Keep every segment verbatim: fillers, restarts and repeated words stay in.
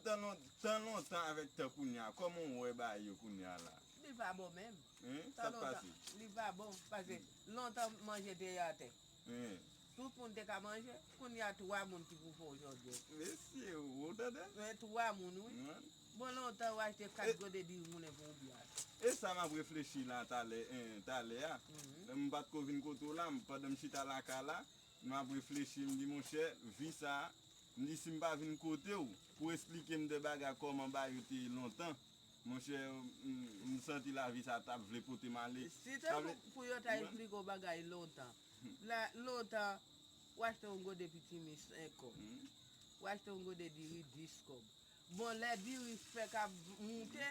Tan lon-, tan lontan avèk tan kounye a, kòman w wè bagay yo kounye a la? Li pa bon menm. Hein? Tan Sa k lontan, pase? Li pa bon. Paske lontan manje te atè. Hein? Tout moun te ka manje. Kounye a twa moun ki pou fè w jòdye. Mesye, ou tande? Men twa moun, wi. Mwen. Bon, lontan w achte kat gode diri moulen pou w bwè. E sa m ap reflechi la talè, hein, talè a. M pa t ko vin kote w la, m, pandan m chita lakay la, m ap reflechi, m di, monchè, vi sa a, m di, si m pa vin kote w pou esplike m de bagay kòman bagay yo te ye lontan, monchè, m, m santi lavi sa t ap vle pote m ale. Si te pou, pou yo ta esplike w bagay lontan. La, lontan, w achte yon gode pitimi senk kòb. W achte yon gode diri dis kòb. Bon, lè diri fèk ap moute,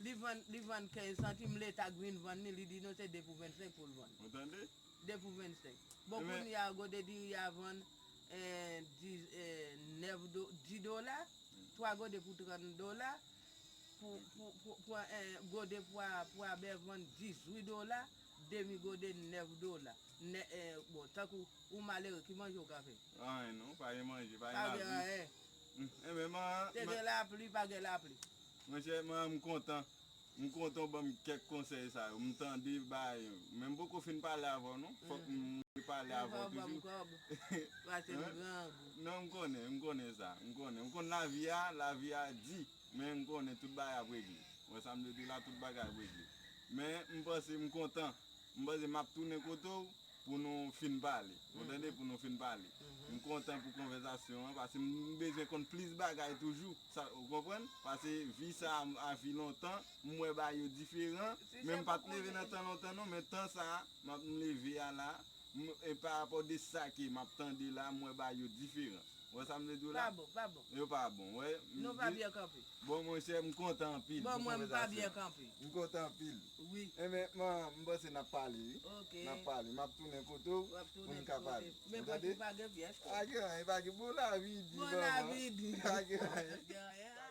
li vann, li vann kenz santim, Leta k vin vann li, li di non, se de pou vennsenk pou l vann. Ou tande? De pou vennsenk. Bon, kounye a, gode diri a vann, eh, dis, eh, nèf do, dis dola, twa gode pou trant dola, pou, pou, pou, pou, eh, gode pwa, pwa bè vann dizuit dola, demi gode nèf dola. Nè, eh, bon, tankou ou malere, ki manje ou ka fè? Anyen non, pa gen manje, pa Pa gen gen lavi. Anyen. Mm, Enben, man, Te gen lapli, pa gen lapli. Monchè, man, m kontan. M kontan w ban m kèk konsèy sa yo. M tande bagay yo. Men m poko fin pale avè w non. Fòk m pale avè w Fò ban m toujou. Kòb. Paske m grangou. Non, m konnen, m konnen sa. M konnen. M konn lavi a, lavi a di. Men m konnen tout bagay ap regle. Wè sa m vle di w la, tout bagay ap regle. Men m panse m kontan. M panse m ap tounen kote w pou nou fin pale. Ou tande, pou nou fin pale. M kontan pou konvèsasyon an, paske m bezwen konn plis bagay toujou. Sa, ou konprann? Paske vi sa a, a vi lontan, m wè bagay yo diferan, men m pa t leve nan tan lontan non, men tan sa a, m ap m leve a la, m, e pa rapò de sa ke m ap tande la, m wè bagay yo diferan. Wè sa m vle di w la? Pa bon, pa bon. Yo pa bon, wè. M Nou pa di- byen kanpe. Bon, monchè, m kontan anpil. Bon, pou mwen, m pa konvèsasyon. Byen kanpe. M kontan anpil. Wi. Enben, man, m panse n ap pale, wi. Ok. N ap pale. M ap tounen kote w W ap pou tounen n ka kote. pale. Men Ou mwen tande? ki pa gen pyès. Pa gen anyen, pa gen bon lavi di. Bon Manman. Lavi di. Pa gen anyen. Gen anyen.